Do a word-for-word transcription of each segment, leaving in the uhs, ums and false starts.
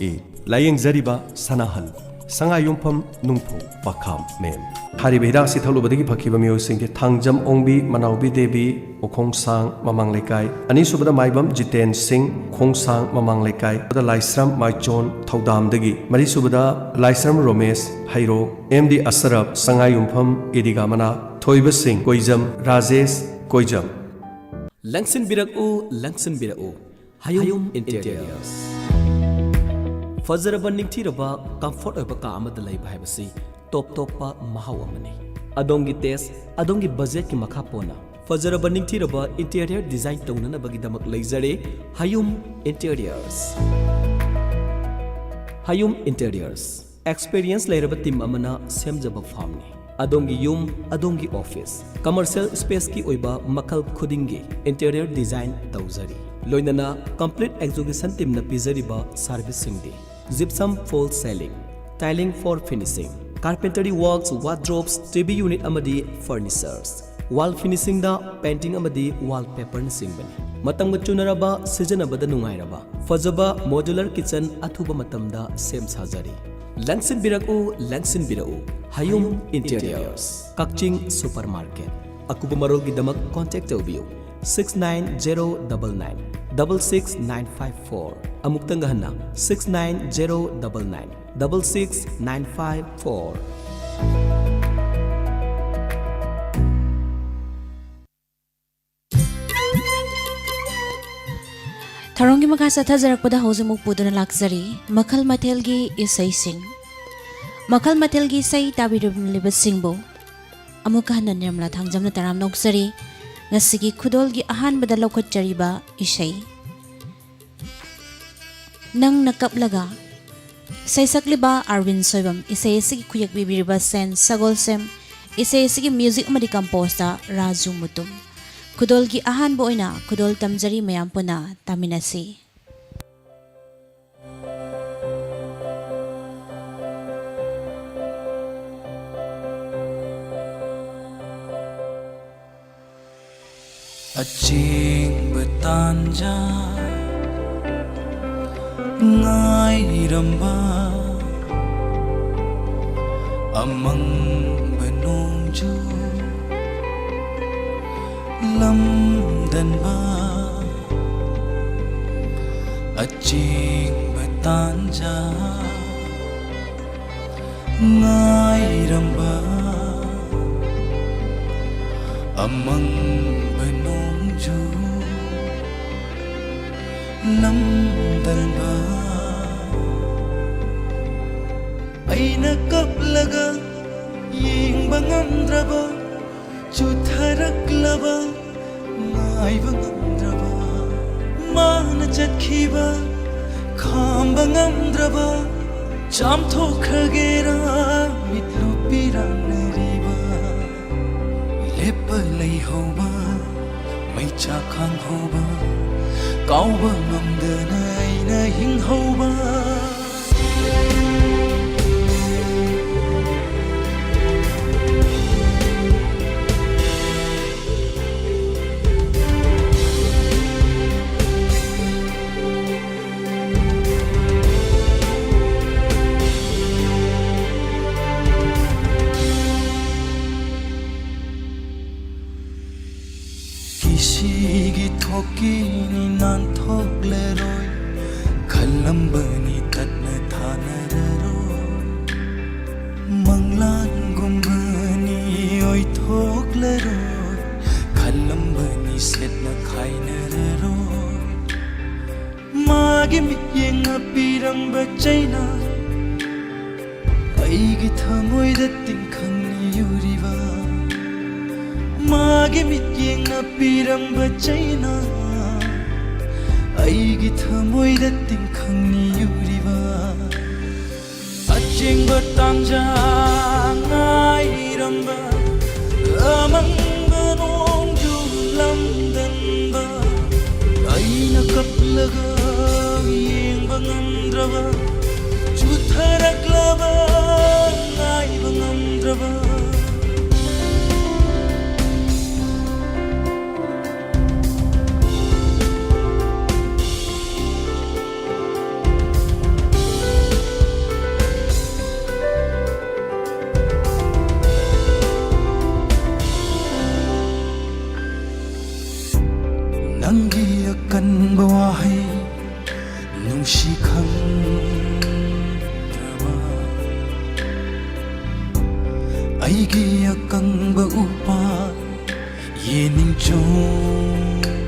ꯑꯦ꯫ ꯂꯥꯌꯦꯡꯖꯔꯤꯕ ꯁꯅꯥꯍꯜ, ꯁꯉꯥꯏꯌꯨꯝꯐꯝ ꯅꯨꯡꯐꯧ ꯄꯈꯥꯝ ꯃꯦꯝ꯫ ꯍꯥꯏꯔꯤꯕ ꯍꯤꯗꯥꯛ ꯑꯁꯤ ꯊꯛꯂꯨꯕꯗꯒꯤ ꯐꯈꯤꯕ ꯃꯤꯑꯣꯏꯁꯤꯡꯗꯤ ꯊꯥꯡꯖꯝ ꯑꯣꯡꯕꯤ, ꯃꯅꯥꯎꯕꯤ ꯗꯦꯕꯤ, ꯎꯈꯣꯡꯁꯥꯡ ꯃꯃꯥꯡ ꯂꯩꯀꯥꯏ, ꯑꯅꯤꯁꯨꯕꯗ ꯃꯥꯏꯕꯝ ꯖꯤꯇꯦꯟ ꯁꯤꯡ, ꯎꯈꯣꯡꯁꯥꯡ ꯃꯃꯥꯡ ꯂꯩꯀꯥꯏ, ꯂꯥꯏꯁ꯭ꯔꯝ ꯃꯥꯏꯆꯣꯟ ꯊꯧꯗꯥꯝꯗꯒꯤ, ꯃꯔꯤꯁꯨꯕꯗ ꯂꯥꯏꯁ꯭ꯔꯝ ꯔꯣꯃꯦꯁ ꯍꯩꯔꯣꯛ, ꯑꯦꯝ ꯗꯤ ꯑꯁꯔꯞ ꯁꯉꯥꯏꯌꯨꯝꯐꯝ ꯏꯗꯤꯒꯥ ꯃꯅꯥꯛ, ꯊꯣꯏꯕ ꯁꯤꯡ ꯀꯣꯏꯖꯝ, ꯔꯥꯖꯦꯁ ꯀꯣꯏꯖꯝ꯫ ꯂꯪꯁꯤꯟꯕꯤꯔꯛꯎ, ꯂꯪꯁꯤꯟꯕꯤꯔꯛꯎ꯫ ꯍꯌꯨꯝ ꯏꯟꯇꯤꯔꯤꯌꯔꯁ꯫ ꯐꯖꯔꯕ, ꯅꯤꯡꯊꯤꯔꯕ, ꯀꯝꯐꯣꯔꯠ ꯑꯣꯏꯕ ꯀꯥ ꯑꯃꯗ ꯂꯩꯕ ꯍꯥꯏꯕꯁꯤ ꯇꯣꯞ ꯇꯣꯞꯄ ꯃꯍꯥꯎ ꯑꯃꯅꯤ꯫ ꯑꯗꯣꯝꯒꯤ ꯇꯦꯁ, ꯑꯗꯣꯝꯒꯤ ꯕꯖꯦꯠꯀꯤ ꯃꯈꯥ ꯄꯣꯟꯅ ꯐꯖꯔꯕ, ꯅꯤꯡꯊꯤꯔꯕ ꯏꯟꯇꯤꯔꯤꯌꯔ ꯗꯤꯖꯥꯏꯟ ꯇꯧꯅꯅꯕꯒꯤꯗꯃꯛ ꯂꯩꯖꯔꯦ ꯍꯌꯨꯝ ꯏꯟꯇꯤꯔꯤꯌꯔꯁ꯫ ꯍꯌꯨꯝ ꯏꯟꯇꯤꯔꯤꯌꯔꯁ꯫ ꯑꯦꯛꯁꯄꯤꯔꯤꯌꯦꯟꯁ ꯂꯩꯔꯕ ꯇꯤꯝ ꯑꯃꯅ ꯁꯦꯝꯖꯕ ꯐꯥꯝꯅꯤ꯫ ꯑꯗꯣꯝꯒꯤ ꯌꯨꯝ, ꯑꯗꯣꯝꯒꯤ ꯑꯣꯐꯤꯁ, ꯀꯃꯔꯁꯤꯌꯦꯜ ꯁ꯭ꯄꯦꯁꯀꯤ ꯑꯣꯏꯕ ꯃꯈꯜ ꯈꯨꯗꯤꯡꯒꯤ ꯏꯟꯇꯤꯔꯤꯌꯔ ꯗꯤꯖꯥꯏꯟ ꯇꯧꯖꯔꯤ꯫ ꯂꯣꯏꯅꯅ ꯀꯝꯄ꯭ꯂꯤꯠ ꯑꯦꯛꯖꯤꯀ꯭ꯌꯨꯁꯟ ꯇꯤꯝꯅ ꯄꯤꯖꯔꯤꯕ ꯁꯔꯚꯤꯁꯁꯤꯡꯗꯤ: gypsum false ceiling, tiling for finishing, carpentry works, wardrobes, TV unit ꯑꯃꯗꯤ ꯐꯔꯅꯤꯆꯔꯁ, ꯋꯥꯜ ꯐꯤꯅꯤꯁꯤꯡꯗ ꯄꯦꯟꯇꯤꯡ ꯑꯃꯗꯤ ꯋꯥꯜꯄꯦꯄꯔꯅꯆꯤꯡꯕꯅꯤ꯫ ꯃꯇꯝꯒ ꯆꯨꯅꯔꯕ, ꯁꯤꯖꯤꯟꯅꯕꯗ ꯅꯨꯡꯉꯥꯏꯔꯕ, ꯐꯖꯕ ꯃꯣꯗꯨꯂꯔ ꯀꯤꯆꯟ ꯑꯊꯨꯕ ꯃꯇꯝꯗ ꯁꯦꯝ ꯁꯥꯖꯔꯤ꯫ ꯂꯪꯁꯤꯟꯕꯤꯔꯛꯎ, ꯂꯪꯁꯤꯟꯕꯤꯔꯛꯎ, ꯍꯌꯨꯝ ꯏꯟꯇꯤꯔꯤꯌꯔꯁ, ꯀꯛꯆꯤꯡ ꯁꯨꯄꯔ ꯃꯥꯔꯀꯦꯠ꯫ ꯑꯀꯨꯞꯄ ꯃꯔꯣꯜꯒꯤꯗꯃꯛ ꯀꯣꯟꯇꯦꯛ ꯇꯧꯕꯤꯌꯨ, six nine zero double nine double six nine five four꯫ ꯑꯃꯨꯛꯇꯪꯒ ꯍꯟꯅ, six nine zero double nine double six nine five four꯫ ꯊꯧꯔꯝꯒꯤ ꯃꯈꯥ ꯆꯠꯊꯖꯔꯛꯄꯗ ꯍꯧꯖꯤꯛꯃꯨꯛ ꯄꯨꯗꯨꯅ ꯂꯥꯛꯆꯔꯤ ꯃꯈꯜ ꯃꯊꯦꯜꯒꯤ ꯏꯁꯩꯁꯤꯡ꯫ ꯃꯈꯜ ꯃꯊꯦꯜꯒꯤ ꯏꯁꯩ ꯇꯥꯕꯤꯔꯝꯂꯤꯕꯁꯤꯡꯕꯨ ꯑꯃꯨꯛꯀ ꯍꯟꯅ ꯅꯤꯔꯃꯂꯥ ꯊꯥꯡꯖꯝꯅ ꯇꯔꯥꯝꯅ ꯑꯣꯛꯆꯔꯤ꯫ ꯉꯁꯤꯒꯤ ꯈꯨꯗꯣꯜꯒꯤ ꯑꯍꯥꯟꯕꯗ ꯂꯧꯈꯠꯆꯔꯤꯕ ꯏꯁꯩ ꯅꯪꯅ ꯀꯞꯂꯒ꯫ ꯏꯁꯩ ꯁꯛꯂꯤꯕ ꯑꯔꯕꯤꯟ ꯁꯣꯏꯕꯝ, ꯏꯁꯩ ꯑꯁꯤꯒꯤ ꯈꯨꯌꯦꯛ ꯄꯤꯕꯤꯔꯤꯕ ꯁꯦꯟ ꯁꯒꯣꯜꯁꯦꯝ, ꯏꯁꯩ ꯑꯁꯤꯒꯤ ꯃ꯭ꯌꯨꯖꯤꯛ ꯑꯃꯗꯤ ꯀꯝꯄꯣꯖꯇ ꯔꯥꯖꯨ ꯃꯨꯇꯨꯝ꯫ ꯈꯨꯗꯣꯜꯒꯤ ꯑꯍꯥꯟꯕ ꯑꯣꯏꯅ ꯈꯨꯗꯣꯜ ꯇꯝꯖꯔꯤ, ꯃꯌꯥꯝ ꯄꯨꯟꯅ ꯇꯥꯃꯤꯟꯅꯁꯤ꯫ ꯑꯆꯦꯡꯕ ꯇꯥꯟꯖꯥ ꯉꯥꯏ ꯉꯥꯏꯔꯝꯕ ꯑꯃꯪꯕ ꯅꯣꯡꯖꯨ ꯂꯝꯗꯟꯕ ꯑꯆꯦꯡꯕ ꯇꯥꯟꯖꯥ ꯉꯥꯏꯔꯝꯕ ꯑꯃꯪꯕ ꯅꯣꯡꯖꯨ ꯂꯝꯗꯝꯕ ꯑꯩꯅ ꯀꯞꯂꯒ ꯌꯦꯡꯕ ꯉꯝꯗ꯭ꯔꯕ ꯆꯨꯊꯔꯛꯂꯕ ꯉꯥꯏꯕ ꯉꯝꯗ꯭ꯔꯕ ꯃꯥꯅ ꯆꯠꯈꯤꯕ ꯈꯥꯝꯕ ꯉꯝꯗ꯭ꯔꯕ ꯆꯥꯝꯊꯣꯛꯈ꯭ꯔꯒꯦꯔꯥ ꯃꯤꯠꯂꯨ ꯄꯤꯔꯥꯡꯅꯔꯤꯕ ꯂꯦꯞꯄ ꯂꯩꯍꯧꯕ ꯃꯩꯆꯥꯛ ꯈꯥꯡꯍꯧꯕ ꯀꯥꯎꯕ ꯉꯝꯗꯅ ꯑꯩꯅ ꯍꯤꯡꯍꯧꯕ ꯀꯤꯁꯤꯒꯤ ꯊꯣꯛꯀꯤꯅꯤ ꯅꯥꯟꯊꯣꯛꯂꯔꯣꯏ ꯈꯜꯂꯝꯕꯅꯤ ꯇꯠꯅ ꯊꯥꯅꯔꯔꯣꯏ ꯃꯪꯂꯥꯟꯒꯨꯝꯕꯅꯤ ꯑꯣꯏꯊꯣꯛꯂꯔꯣꯏ ꯈꯜꯂꯝꯕꯅꯤ ꯁꯦꯠꯅ ꯈꯥꯏꯅꯔꯔꯣꯏ ꯃꯥꯒꯤ ꯃꯤꯠꯌꯦꯡꯅ ꯄꯤꯔꯝꯕ ꯆꯩꯅ ꯑꯩꯒꯤ ꯊꯃꯣꯏꯗ ꯇꯤꯡꯈꯪ ꯅꯤꯌꯨꯔꯤꯕ ꯃꯥꯒꯤ ꯃꯤꯠꯌꯦꯡꯅ ꯄꯤꯔꯝꯕ ꯆꯩꯅ ꯑꯩꯒꯤ ꯊꯃꯣꯏꯗ ꯇꯤꯡꯈꯪ ꯅꯤꯌꯨꯔꯤꯕ ꯑꯆꯦꯡꯕ ꯇꯥꯟꯖꯥ ꯉꯥꯏꯔꯝꯕ ꯑꯃꯪꯕ ꯅꯣꯡꯖꯨ ꯂꯝꯗꯝꯕ ꯑꯩꯅ ꯀꯞꯂꯒ ꯌꯦꯡꯕ ꯉꯝꯗ꯭ꯔꯕ ꯆꯨꯊꯔꯛꯂꯕ ꯉꯥꯏꯕ ꯉꯝꯗ꯭ꯔꯕ ꯑꯩꯒꯤ ꯑꯀꯪꯕ ꯎꯄꯥꯜ ꯌꯦꯡꯅꯤꯡ ꯆꯨꯝꯗ꯭ꯔꯕ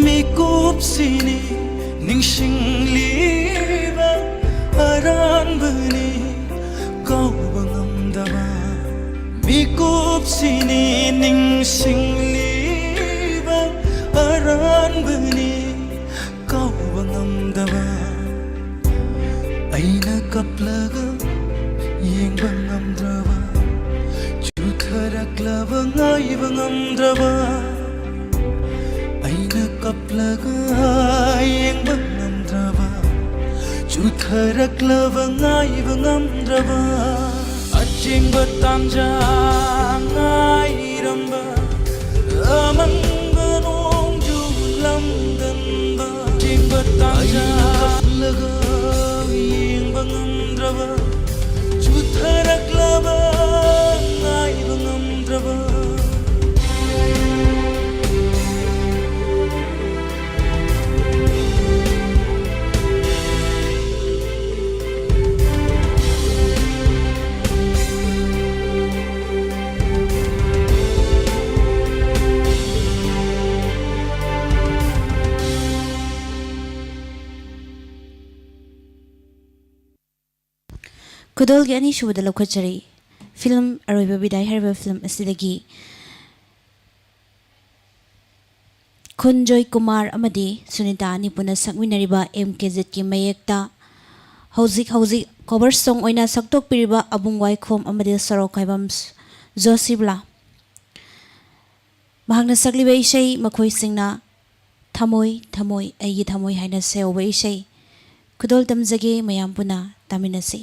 ꯃꯤꯀꯨꯞꯁꯤꯅꯤ ꯅꯤꯡꯁꯤꯡꯂꯤꯕ ꯑꯔꯥꯟꯕꯅꯤ ꯀꯧꯕ ꯉꯝꯗꯕ ꯃꯤꯀꯨꯞꯁꯤꯅꯤ ꯅꯤꯡꯁꯤꯡꯂꯤꯕ ꯑꯔꯥꯟꯕꯅꯤ ꯀꯧꯕ ꯉꯝꯗꯕ ꯑꯩꯅ ꯀꯞꯂꯒ ꯌꯦꯡꯕ ꯉꯝꯗ꯭ꯔꯕ ꯆꯨꯊꯔꯛꯂꯕ ꯉꯥꯏꯕ ꯉꯝꯗ꯭ꯔꯕ ꯑꯩꯅ ꯀꯞꯂꯒ ꯌꯦꯡꯕ ꯉꯝꯗ꯭ꯔꯕ ꯆꯨꯊꯔꯛꯂꯕ ꯉꯥꯏꯕ ꯉꯝꯗ꯭ꯔꯕ ꯑꯆꯦꯡꯕ ꯇꯥꯟꯖꯥ ꯉꯥꯏꯔꯝꯕ ꯑꯃꯪꯕ ꯅꯣꯡꯖꯨ ꯂꯝꯗꯝꯕ ꯑꯆꯦꯡꯕ ꯇꯥꯟꯖꯥ ꯀꯞꯂꯒ ꯌꯦꯡꯕ ꯉꯝꯗ꯭ꯔꯕ ꯆꯨꯊꯔꯛꯂꯕ ꯉꯥꯏꯕ ꯉꯝꯗ꯭ꯔꯕ ꯈꯨꯗꯣꯜꯒꯤ ꯑꯅꯤꯁꯨꯕꯗ ꯂꯧꯈꯠꯆꯔꯤ꯫ ꯐꯤꯂꯝ ꯑꯔꯣꯏꯕ ꯕꯤꯗꯥꯏ ꯍꯥꯏꯔꯤꯕ ꯐꯤꯂꯝ ꯑꯁꯤꯗꯒꯤ ꯈꯨꯟꯖꯣꯏ ꯀꯨꯃꯥꯔ ꯑꯃꯗꯤ ꯁꯨꯅꯤꯇꯥ ꯑꯅꯤ ꯄꯨꯟꯅ ꯁꯛꯃꯤꯟꯅꯔꯤꯕ ꯑꯦꯝ ꯀꯦ ꯖꯦꯠꯀꯤ ꯃꯌꯦꯛꯇ ꯍꯧꯖꯤꯛ ꯍꯧꯖꯤꯛ ꯀꯣꯚꯔ ꯁꯣꯡ ꯑꯣꯏꯅ ꯁꯛꯇꯣꯛꯄꯤꯔꯤꯕ ꯑꯕꯨꯡ ꯋꯥꯏꯈꯣꯝ ꯑꯃꯗꯤ ꯁꯣꯔꯣꯛꯈꯥꯏꯕꯝ ꯖꯣꯁꯤꯕꯂꯥ꯫ ꯃꯍꯥꯛꯅ ꯁꯛꯂꯤꯕ ꯏꯁꯩ ꯃꯈꯣꯏꯁꯤꯡꯅ ꯊꯃꯣꯏ ꯊꯃꯣꯏ ꯑꯩꯒꯤ ꯊꯃꯣꯏ ꯍꯥꯏꯅ ꯁꯩꯍꯧꯕ ꯏꯁꯩ ꯈꯨꯗꯣꯜ ꯇꯝꯖꯒꯦ, ꯃꯌꯥꯝ ꯄꯨꯟꯅ ꯇꯥꯃꯤꯟꯅꯁꯤ꯫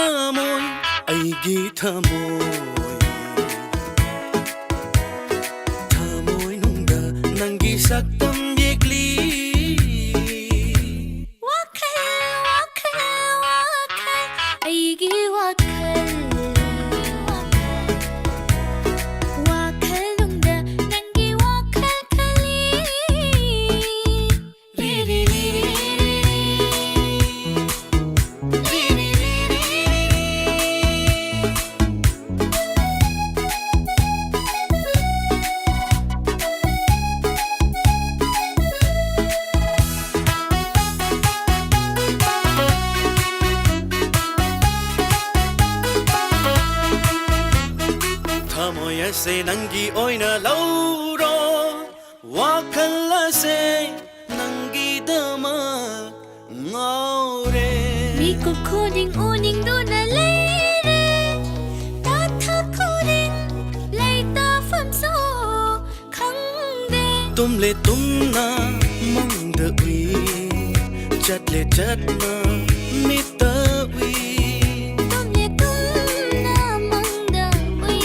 ꯊꯃꯣꯏ, ꯑꯩꯒꯤ ꯊꯃꯣꯏ, ꯊꯃꯣꯏꯅꯨꯡꯗ ꯅꯪꯒꯤ ꯁꯛꯇꯝ ꯌꯦꯛꯂꯤ꯫ ꯋꯥꯈꯜ, ꯋꯥꯈꯜ, ꯋꯥꯈꯜ, ꯑꯩꯒꯤ ꯋꯥꯈꯜ, ꯋꯥꯈꯜꯅꯨꯡꯗ ꯅꯪꯒꯤ ꯋꯥꯈꯜ ꯈꯜꯂꯤ꯫ ꯊꯃꯣꯏ ꯑꯁꯦ ꯅꯪꯒꯤ ꯑꯣꯏꯅ ꯂꯧꯔꯣ, ꯋꯥꯈꯜ ꯑꯁꯦ ꯅꯪꯒꯤꯗꯃꯛ ꯉꯥꯎꯔꯦ꯫ ꯃꯤꯀꯨꯞ ꯈꯨꯗꯤꯡ ꯎꯅꯤꯡꯗꯨꯅ ꯂꯩꯔꯦ, ꯇꯥꯊ ꯈꯨꯗꯤꯡ ꯂꯩꯇꯥꯐꯝꯁꯨ ꯈꯪꯗꯦ꯫ ꯇꯨꯝꯂꯦ ꯇꯨꯝꯅ ꯃꯪꯗ ꯎꯏ, ꯆꯠꯂꯦ ꯆꯠꯅ ꯃꯤꯠꯇ ꯎꯏ꯫ ꯇꯨꯝꯂꯦ ꯇꯨꯝꯅ ꯃꯪꯗ ꯎꯏ,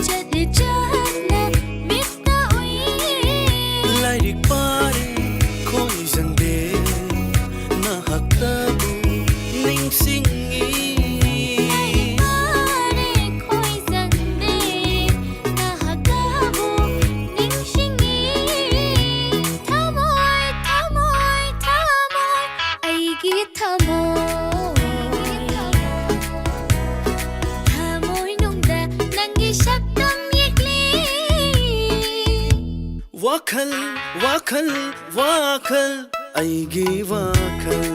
ꯆꯠꯂꯦ ꯆꯠꯅ ꯃꯤꯠꯇ ꯎꯏ꯫ ꯂꯥꯏꯔꯤꯛ ꯄꯥꯔꯦ ꯈꯣꯏꯖꯪꯗꯦ, ꯅꯍꯥꯛꯇꯕꯨ ꯅꯤꯡꯁꯤꯡꯉꯤ꯫ ꯂꯥꯏꯔꯤꯛ ꯄꯥꯔꯦ ꯈꯣꯏꯖꯪꯗꯦ, ꯅꯍꯥꯛꯇꯕꯨ ꯅꯤꯡꯁꯤꯡꯉꯤ꯫ ꯊꯃꯣꯏ, ꯊꯃꯣꯏ, ꯊꯃꯣꯏ, ꯑꯩꯒꯤ ꯊꯃꯣꯏ, ꯊꯃꯣꯏꯅꯨꯡꯗ ꯅꯪꯒꯤ ꯁꯛꯇꯝ ꯌꯦꯛꯂꯤ꯫ ꯋꯥꯈꯜ, ꯋꯥꯈꯜ, ꯋꯥꯈꯜ, ꯑꯩꯒꯤ ꯋꯥꯈꯜ,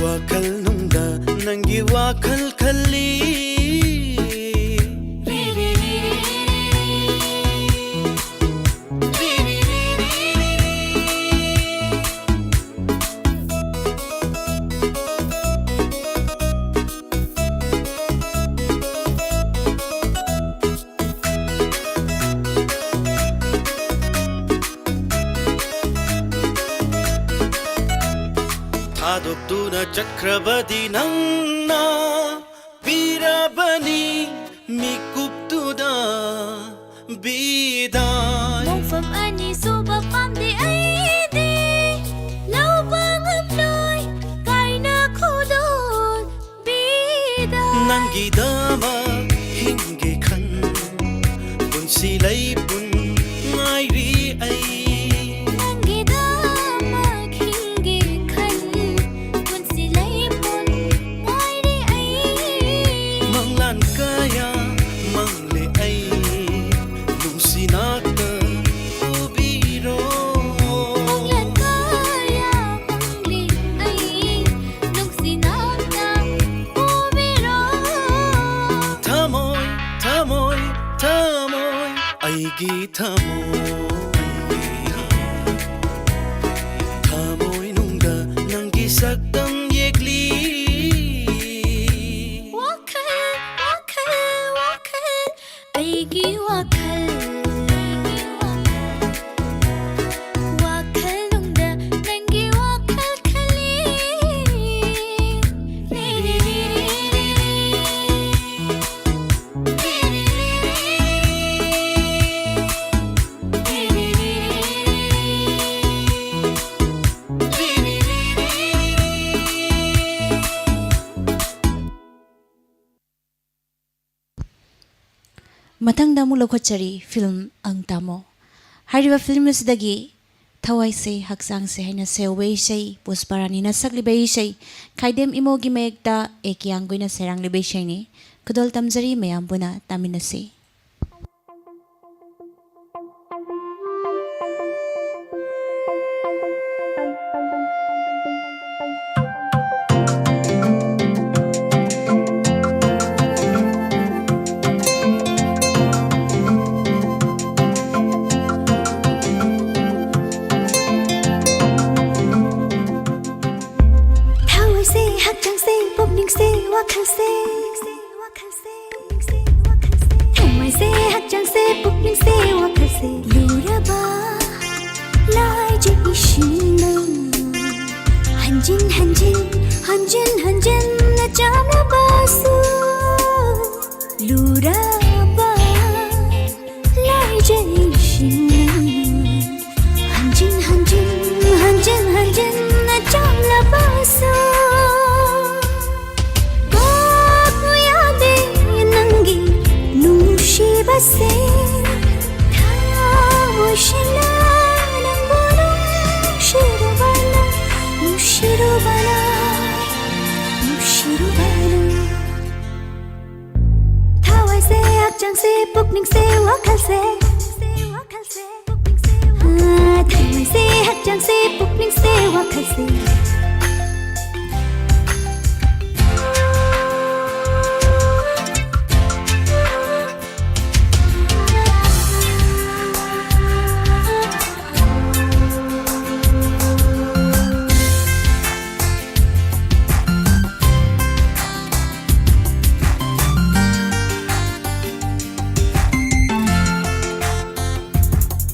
ꯋꯥꯈꯜꯅꯨꯡꯗ ꯅꯪꯒꯤ ꯋꯥꯈꯜ ꯈꯜꯂꯤ꯫ ꯊꯥꯗꯣꯛꯇꯨꯅ ꯆꯠꯈ꯭ꯔꯕꯗꯤ ꯅꯪꯅ ꯄꯤꯔꯕꯅꯤ ꯃꯤꯀꯨꯞꯇꯨꯗ ꯕꯤꯗꯥꯏ꯫ ꯃꯣꯡꯐꯝ ꯑꯅꯤꯁꯨꯕ ꯄꯥꯝꯗꯦ ꯑꯩꯗꯤ, ꯂꯧꯕ ꯉꯝꯂꯣꯏ ꯀꯥꯏꯅ ꯈꯨꯗꯣꯜ ꯕꯤꯗꯥꯏ꯫ ꯅꯪꯒꯤꯗꯃꯛ ꯍꯤꯡꯒꯦ ꯈꯟ ꯄꯨꯟꯁꯤ ꯂꯩꯄꯨꯟ ꯉꯥꯏꯔꯤ ꯑꯩ꯫ ꯅꯪꯒꯤꯗꯃꯛ ꯍꯤꯡꯒꯦ ꯈꯟ ꯄꯨꯟꯁꯤ ꯂꯩꯄꯨꯟ ꯉꯥꯏꯔꯤ ꯑꯩ꯫ ꯃꯪꯂꯥꯟ ꯀꯌꯥ ꯃꯪꯂꯦ ꯑꯩ, ꯅꯨꯡꯁꯤ ꯅꯥꯛꯇ ꯄꯨꯕꯤꯔꯣ꯫ ꯃꯪꯂꯥꯟ ꯀꯌꯥ ꯃꯪꯂꯦ ꯑꯩ, ꯅꯨꯡꯁꯤ ꯅꯥꯛꯇ ꯄꯨꯕꯤꯔꯣ꯫ ꯊꯃꯣꯏ, ꯊꯃꯣꯏ, ꯊꯃꯣꯏ, ꯑꯩꯒꯤ ꯊꯃꯣꯏ, ꯊꯃꯣꯏ ꯅꯨꯡꯗ ꯅꯪꯒꯤ ꯁꯛꯇꯝ ꯌꯦꯛꯂꯤ꯫ ꯋꯥꯈꯜ, ꯋꯥꯈꯜ, ꯋꯥꯈꯜ, ꯑꯩꯒꯤ ꯋꯥꯈꯜ, ꯋꯥꯈꯜ ꯅꯨꯡꯗ ꯅꯪꯒꯤ ꯋꯥꯈꯜ ꯈꯜꯂꯤ꯫ ꯃꯊꯪꯗ ꯑꯃꯨꯛ ꯂꯧꯈꯠꯆꯔꯤ ꯐꯤꯂꯝ ꯑꯪ ꯇꯥꯃꯣ꯫ ꯍꯥꯏꯔꯤꯕ ꯐꯤꯂꯝ ꯑꯁꯤꯗꯒꯤ ꯊꯋꯥꯏꯁꯦ ꯍꯛꯆꯥꯡꯁꯦ ꯍꯥꯏꯅ ꯁꯦ ꯍꯧꯕ ꯏꯁꯩ, ꯄꯨꯁꯄꯥꯔꯥꯅꯤꯅ ꯁꯛꯂꯤꯕ ꯏꯁꯩ, ꯈꯥꯏꯗꯦꯝ ꯏꯃꯣꯒꯤ ꯃꯌꯦꯛꯇ ꯑꯦ ꯀꯤꯌꯥꯡꯒꯨꯏꯅ ꯁꯩꯔꯥꯡꯂꯤꯕ ꯏꯁꯩꯅꯤ꯫ ꯈꯨꯗꯣꯜ ꯇꯝꯖꯔꯤ ꯃꯌꯥꯝ ꯄꯨꯟꯅ ꯇꯥꯃꯤꯟꯅꯁꯤ꯫ ꯊꯋꯥꯏꯁꯦ, ꯍꯛꯆꯥꯡꯁꯦ, ꯄꯨꯛꯅꯤꯡꯁꯦ, ꯋꯥꯈꯜꯁꯦ꯫ ꯍꯟꯖꯤꯟ ꯍꯟꯖꯤꯟꯅ ꯆꯥꯝꯂꯕꯁꯨ ꯂꯨꯔꯕ ꯂꯥꯏꯖꯩꯁꯤꯡ꯫ ꯍꯟꯖꯤꯟ ꯍꯟꯖꯤꯟ, ꯍꯟꯖꯤꯟ ꯍꯟꯖꯤꯟꯅ ꯆꯥꯝꯂꯕꯁꯨ ꯀꯥꯎꯕ ꯌꯥꯗꯦ ꯅꯪꯒꯤ ꯅꯨꯡꯁꯤꯕꯁꯦ꯫ ꯊꯃꯣꯏ ꯁꯦꯡꯅ ꯅꯪꯕꯨ ꯅꯨꯡꯁꯤꯔꯨꯕꯅ, ꯅꯨꯡꯁꯤꯔꯨꯕꯅ, ꯅꯨꯡꯁꯤꯔꯨꯕꯅ꯫ ꯊꯋꯥꯏꯁꯦ, ꯍꯛꯆꯥꯡꯁꯦ, ꯄꯨꯛꯅꯤꯡꯁꯦ, ꯋꯥꯈꯜꯁꯦ, ꯊꯃꯣꯏꯁꯦ, ꯍꯛꯆꯥꯡꯁꯦ, ꯄꯨꯛꯅꯤꯡꯁꯦ, ꯋꯥꯈꯜꯁꯦ꯫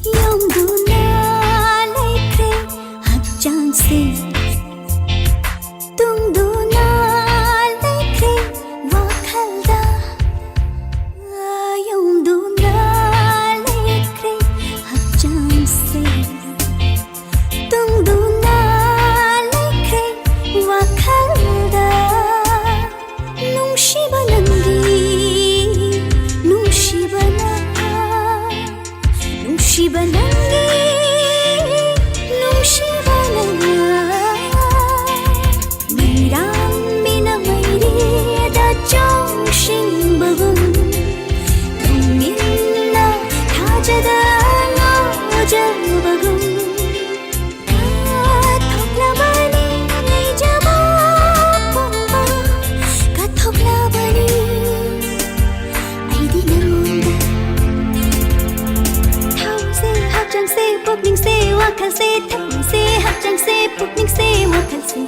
ꯌꯣꯝꯗꯨꯅ ꯂꯩꯈ꯭ꯔꯦ ꯍꯛꯆꯥꯡꯁꯦ, ꯇꯨꯡꯗꯨꯅ ꯂꯩꯈ꯭ꯔꯦ ꯋꯥꯈꯜꯗ꯫ ꯌꯣꯝꯗꯨꯅ ꯂꯩꯈ꯭ꯔꯦ ꯍꯛꯆꯥꯡꯁꯦ, ꯇꯨꯡꯗꯨꯅ ꯂꯩꯈ꯭ꯔꯦ ꯋꯥꯈꯜꯗ꯫ ꯅꯨꯡꯁꯤꯕ ꯅꯪꯒꯤ, ꯅꯨꯡꯁꯤꯕꯅ, ꯅꯨꯡꯁꯤꯕ ꯅꯪꯒꯤ, ꯅꯨꯡꯁꯤꯕ ꯅꯪꯅ ꯃꯩꯔꯥꯝꯕꯤꯅ ꯃꯩꯔꯤꯗ ꯆꯣꯡꯁꯤꯟꯕꯒꯨꯝ, ꯅꯨꯡꯃꯤꯠꯅ ꯊꯥꯖꯗ ꯉꯥꯎꯖꯕꯒꯨꯝ꯫ ꯀꯠꯊꯣꯛꯂꯕꯅꯤ ꯂꯩꯖꯕ ꯄꯨꯝꯕ, ꯀꯠꯊꯣꯛꯂꯕꯅꯤ ꯑꯩꯗꯤ ꯅꯪꯉꯣꯟꯗ꯫ ꯊꯋꯥꯏꯁꯦ, ꯍꯛꯆꯥꯡꯁꯦ, ꯄꯨꯛꯅꯤꯡꯁꯦ, ꯋꯥꯈꯜꯁꯦ, ꯊꯃꯣꯏꯁꯦ, ꯍꯛꯆꯥꯡꯁꯦ, ꯄꯨꯛꯅꯤꯡꯁꯦ, ꯋꯥꯈꯜꯁꯦ꯫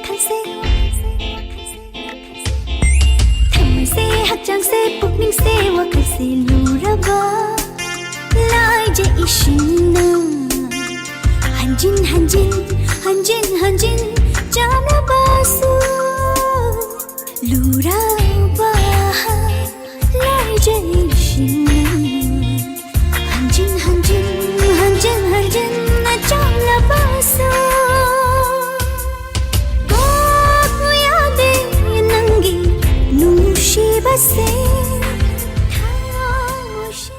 ꯈꯜꯁꯦ, ꯊꯃꯣꯏꯁꯦ, ꯍꯛꯆꯥꯡꯁꯦ, ꯄꯨꯛꯅꯤꯡꯁꯦ, ꯋꯥꯈꯜꯁꯦ ꯂꯨꯔꯕ ꯂꯥꯏꯖ ꯏꯁꯤꯡꯅ ꯍꯟꯖꯤꯟ ꯍꯟꯖꯤꯟ, ꯍꯟꯖꯤꯟ ꯍꯟꯖꯤꯟ ꯆꯥꯝꯂꯕꯁꯨ, ꯂꯨꯔꯕ ꯂꯥꯏꯖ ꯏꯁꯤꯡꯅ ꯍꯟꯖꯤꯟ ꯍꯟꯖꯤꯟ, ꯍꯟꯖꯤꯟ ꯍꯟꯖꯤꯟ ꯆꯥꯝꯂꯕꯁꯨ, ꯀꯣꯛꯄ ꯌꯥꯗꯦ ꯅꯪꯒꯤ ꯅꯨꯡꯁꯤꯕꯁꯦ꯫ ꯊꯃꯣꯏꯁꯤꯅ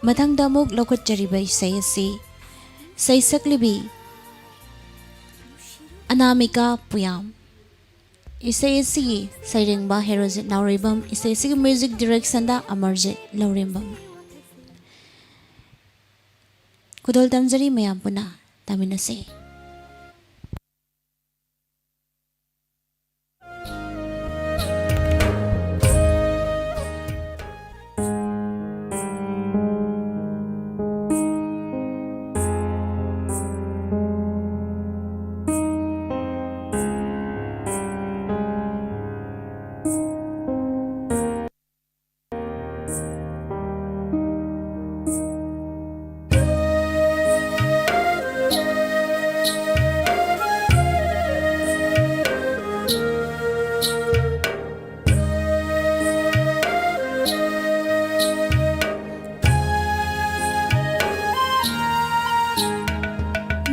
ꯃꯊꯪꯗ ꯑꯃꯨꯛ ꯂꯧꯈꯠꯆꯔꯤꯕ ꯏꯁꯩ ꯑꯁꯤ ꯁꯩꯁꯛꯂꯤꯕꯤ ꯑꯅꯥꯃꯤꯀꯥ ꯄꯨꯌꯥꯝ꯫ ꯏꯁꯩ ꯑꯁꯤꯒꯤ ꯁꯩꯔꯦꯡꯕ ꯍꯦꯔꯣꯖꯤꯠ ꯅꯥꯎꯔꯦꯝꯕꯝ꯫ ꯏꯁꯩ ꯑꯁꯤꯒꯤ ꯃ꯭ꯌꯨꯖꯤꯛ ꯗꯤꯔꯦꯛꯁꯟꯗ ꯑꯃꯔꯖꯤꯠ ꯂꯧꯔꯦꯝꯕꯝ꯫ ꯈꯨꯗꯣꯜ ꯇꯝꯖꯔꯤ, ꯃꯌꯥꯝ ꯄꯨꯟꯅ ꯇꯥꯃꯤꯟꯅꯁꯤ꯫